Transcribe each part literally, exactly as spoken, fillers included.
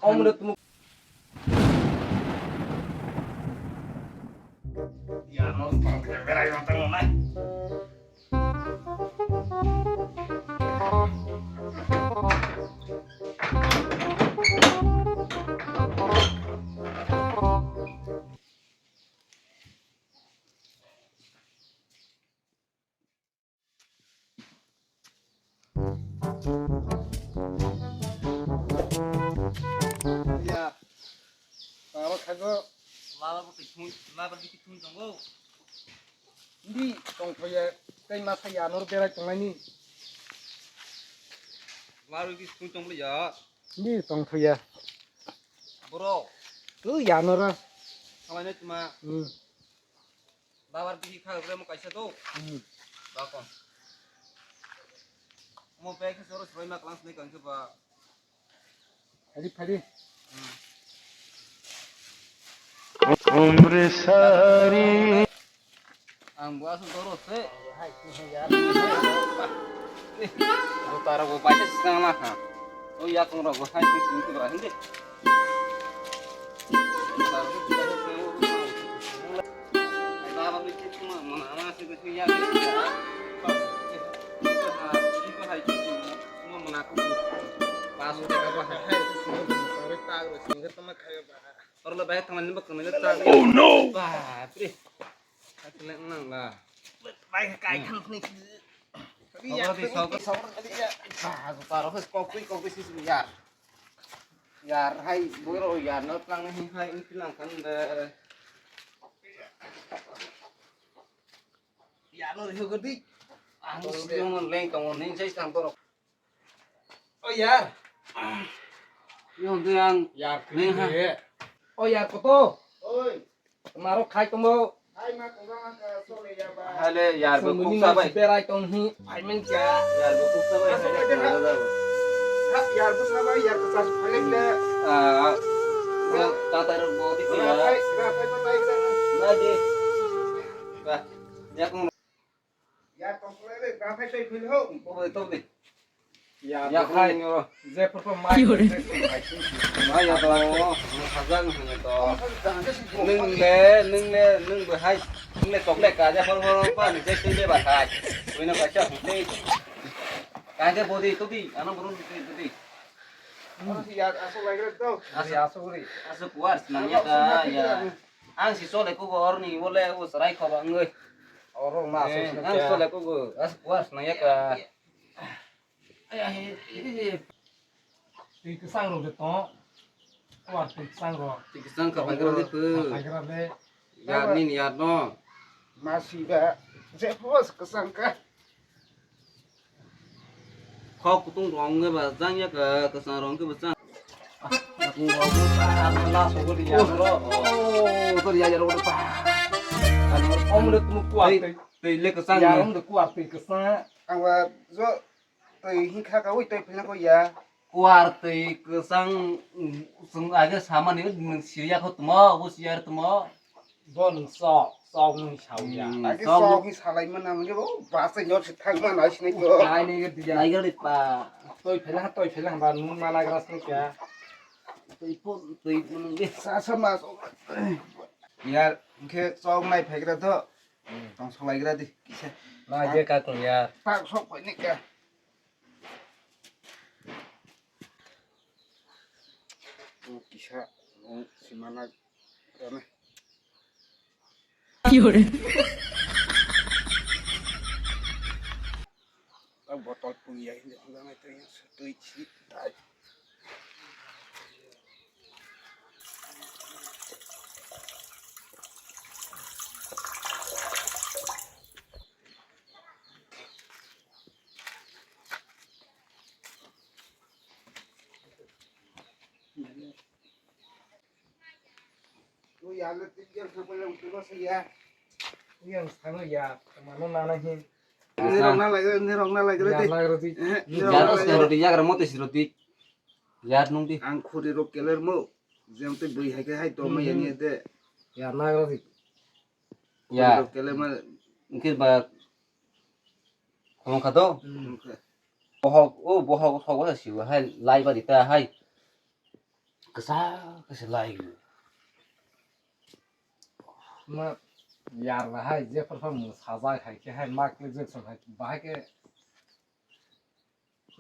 Omre tumu. Ya, no, no, berai no tengo nai. Ya. Taro khago. Laba bo twi thung, laba bo twi thung tongo. Ndi tongthoya, tei masa ya nor berai tongnani. Laba bo twi thung tongli ya. Ndi tongthoya. Boro. Tu ya nor. Khamai nai tuma. Hmm. Babar bihi kha bre mo kaisa to. Hmm. Bakon. Mo bag soro sroi ma class nei kang ba. Phadi, phadi. Hmm. Umre sari. Ang bo aswk doro se. Hai, hai, ya. Bo tara bo paisa sisang la kha. O ya kong ro bo hai sisang kibra hindi. Oh no! Yar hai, boro yar no tang hi hai, ini lang kan de. Yar no rihogodi. Ang siyong leng tong ning sai sang borok. O yar. Yong de ang. Yar leng ha. O yar koto. Oi. Maro khai tomo. Hai ma ko ma ka sole ya ba. Hale yar bo kuk sabai. Berai tong hi. Ai men kya. Yar bo kuk sabai. Ha yar bo sabai yar ko sas phale le. Ah. Tatar bo di ya. Ra phai ra phai ba tai. Na di. Ba. Ya kong. Ya kong le ra phai tai phil ho. Bo bo to di. Ya, ya, hai. Je photo mai. Mai ya to, sajak hwnwi to. Nwng le, nwng le, nwng bo hai. Nwng le tok le ka je phor phor pa ni je twi le ba hai. Buino kaisa hwnwi. Ka je bodi to di, ano burun to di. Ya, aswk lai gre to. Aswk, aswk guri. Aswk kuar nang ya ka ya. Ang si chole kugo orni bole o sarai khoba ngoi. Oro ma aswk. Ang chole kugo. Aswk kuar nang ya ka. Twi kwchang rok de tong. Kuar twi kwchang rok. Twi kwchang kha phaigra de phu. Phaigra de. Yar nini yar no. Masi ba. Je phos kwchang kha. Khok kutung rong nge ba jang ya ka kwchang rong ke ba jang. Kutung rong ke ba la so ko ya ro. Oh, to ya ya ro ba. Om le tu kuar twi. Twi le kwchang. Ya om de kuar twi kwchang. Ang ba jo. Twi hinkha ka ui twi philna ko ya. Kuar twi kwchang, mm, chwng age samani nwng siriya kho tmo, bo siyar tmo. Bo nwng sok, sok nwng sao ya. Hmm, age sok. Sok ni salai mana mani bo basa nyor se thang mana sinai ko. Ai ni ge diya. Nai gari pa. Twi philna, twi philna ba nwng mana gras ni kya. Twi pun, twi pun ge. Sa sa ma sok. Ya, ke sok nai phaigra to. Hmm. Tong solai gra di, kisa. Na je ka tong ya. Tak sok phai ni ka. O kisa, o simana kane. Yore. Ta botol pung ya, hindi hong dang itu yang satu isi. Tai. Yang sano ya, mano nana hin. Ni rong na lai, ni rong na lai, ya, lai roti. Eh, ni rong na lai. Roti ya, roti ya, roti. Yar nung di. Ang khuri rok keler mo. Jeng te bui hai ke hai to ma yani de. Yar na roti. Ya. Khuri rok keler ma. Ngkir ba. Khong kha to? Hmm. Bohok, o bohok, hok wasa siwa hai, lai ba di ta hai. Kisa kisa lai. Ma yar la hai je phar phar mo sajak hai khe hai Michael Jackson hai bahai khe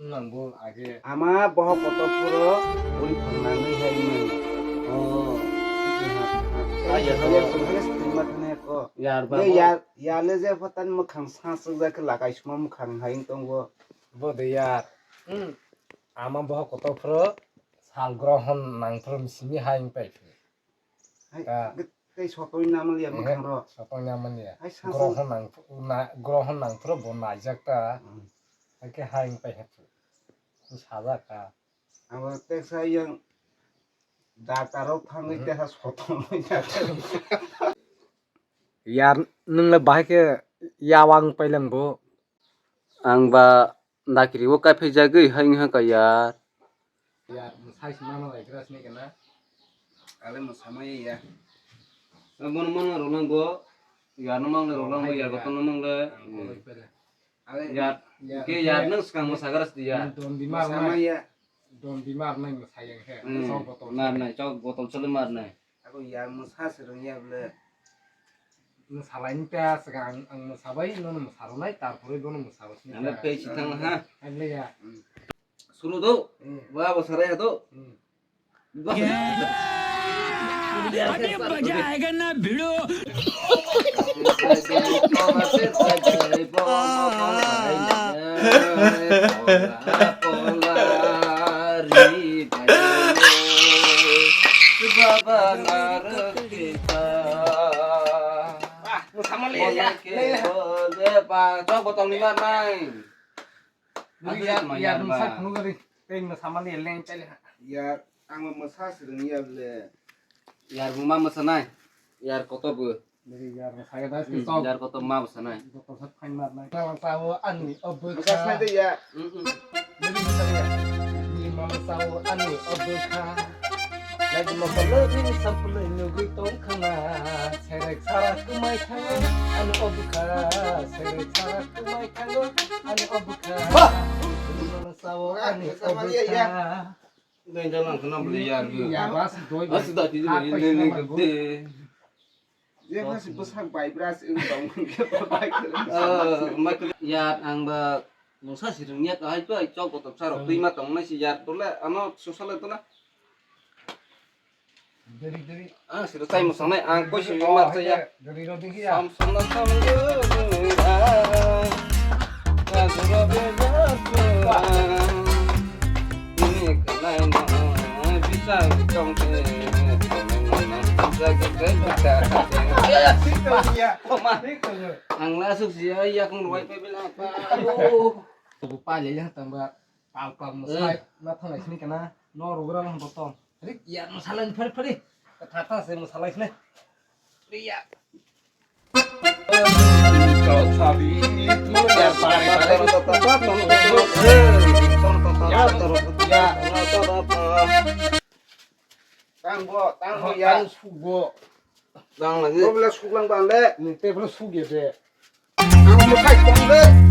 nang bo age. Ama bohok kotor phuro buri phang nangwi hai mani. Oh. Ayo, ayo, ayo, ayo, stream ma thane ko. Yar ba. Ye yar, yar le je patan mukhang sa suk jak lakai suma mukhang hai tongo. Bo de yar. Hmm. Ama bohok kotor phuro sal grohon nang phuro simi hai pai. Hai, ta. Tei sotoi naman liya mwkhang ro. Sotoi naman liya. Hai, sa, sa. Grohon nang, na, grohon nang phuro bo naijak ta. Hmm. Hai khe hai wng pai kha. Sajak ta. Abo teksa yang daktar rok thangwi teksa sotong wngya. Yar nwng le bahai khe yawang pailang bo. Ang ba dakiri o kaiphai jagwi hai wngkha yar. Yar, mwsai se mano lai gra sini kana. Ale mwsamai ya. Bono mano rwlang bo. Yar no mang le rwlang bo, yar kotor no mang le. Ang koloi pele. Ale yar, yar, ke yar nang skang mwsagra sdi ya. Don bimar mwsamai ya. Don bimar nai mwsai yang he. Hmm. Sok botol. Mar nai, sok botol sale mar nai. Ako ya mwsa se rwngya bole. Mwsalaini ta swkang ang, ang mwsabai, nono mwsarwnai, tarpore bono mwsabo sini. Ano ta. Pei si thang ha. Ang le ya. Hmm. Suru do. Hmm. Wa bo sarai do. Hmm. अभी मजा आएगा ना भिड़ो। Botol ni mar nai. Yar, yar, nwng sak phunuk gari. Tei nwng samani leng chali ha. Yar, ang bo mwsa se rwngya bole. Yar bo ma mwsanai. Yar kotor bo. Nini yar mwsaya da. Hmm, sok. Yar kotor ma mwsanai. Botol sak phain mar nai. Nwng sao ani obwkha. Mwsa sai de ya. Hmm, hmm. Nini mwsaya. Ni ma sao ani obwkha. Nai mo polo ni sampul nugui tong khana. Serek sara kumai khana. Ani obwkha. Serek sara kumai khana. Ani obwkha. Ba! Nini ma sao ani obwkha. Dai jalan kena beli yar. Ya, mas doi. Mas doi, doi, doi, doi. Ye mas bwsak bai bras ing tong ke bai. Eh, mai ya ang ba mungsa sirung ya ka hai pa chok kotor saro tui ma tong nai si yar tole ano sosale tole. Deri, deri. Ah, siro tai mo sanai ang koi siro mar ta ya. Deri ro degi ya. Sam sam na sam. Ini kalai no bisa tong te. Bisa ke bisa. Ya, ya, sik to ya. Koma. Sik to ya. Ang la suk si ya ya kong roi pe bila pa. Bu pa le ya tang ba. Pal pal mo sai. Na thang sini kana. No rugra mo to. Rik ya mo salai phari phari. Thata se mo salai sini. Rik ya. Tang bo, tang bo ya. Tang sugo. Tang lagi. Bo bela suglang bang le. Ni te bela sugya de. Ang mo khai tong de.